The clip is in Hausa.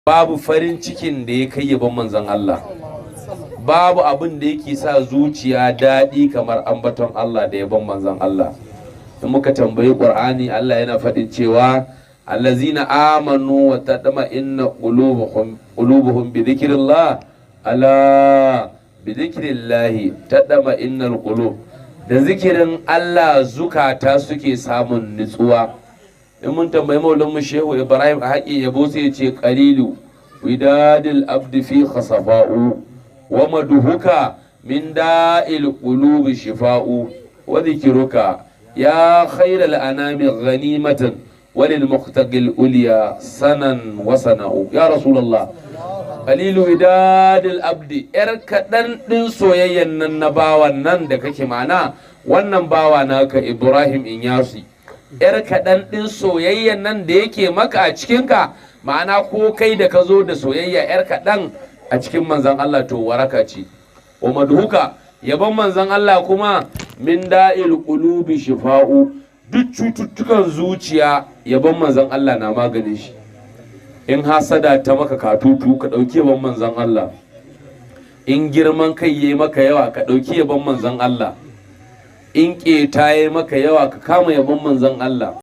Babu farin cikin da ya kai yabon Manzon Allah. Babu abin da yake sa zuciya daɗi kamar ambaton Allah da yabon Manzon Allah. In muka tambayi Qur'ani, Allah yana faɗin cewa allazina amanu wa tatma'inna qulubuhum bi dhikrillah, ala bi dhikrillah tatma'innal qulub. Da zikirin Allah zukata suke samun nutsuwa. In mun tambayi Maulan mu Shehu Ibrahim a haƙi yabo, sai ya ce qalilu widadil abdi fi khasafa'u wa maduhuka min da'il qulubi shifa'u wa dhikruka ya khairal anami ghanimatan walil muqtaqil ulya sanan wa sana'u. Ya Rasulullah, qalilu widadil abdi, yar kaɗan ɗin soyayyan nan na bawan nan da kake, mana wannan bawa naka Ibrahim Inyasi, yar kaɗan ɗin soyayyan nan da yake maka a cikinka, ma'ana ko kai da ka zo da soyayya yar kaɗan a cikin Manzan Allah, to waraka ce. Wa madhuka, yabon Manzan Allah kuma, min da'il qulubi shifa'u, duk cututtukan zuciya yabon Manzan Allah na maganin shi. In hasada ta maka katutu, ka ɗauki yabon Manzan Allah. In girman kai yayi maka yawa, ka ɗauki yabon Manzan Allah. In ƙeta yayi maka yawa, ka kama yabon Manzan Allah.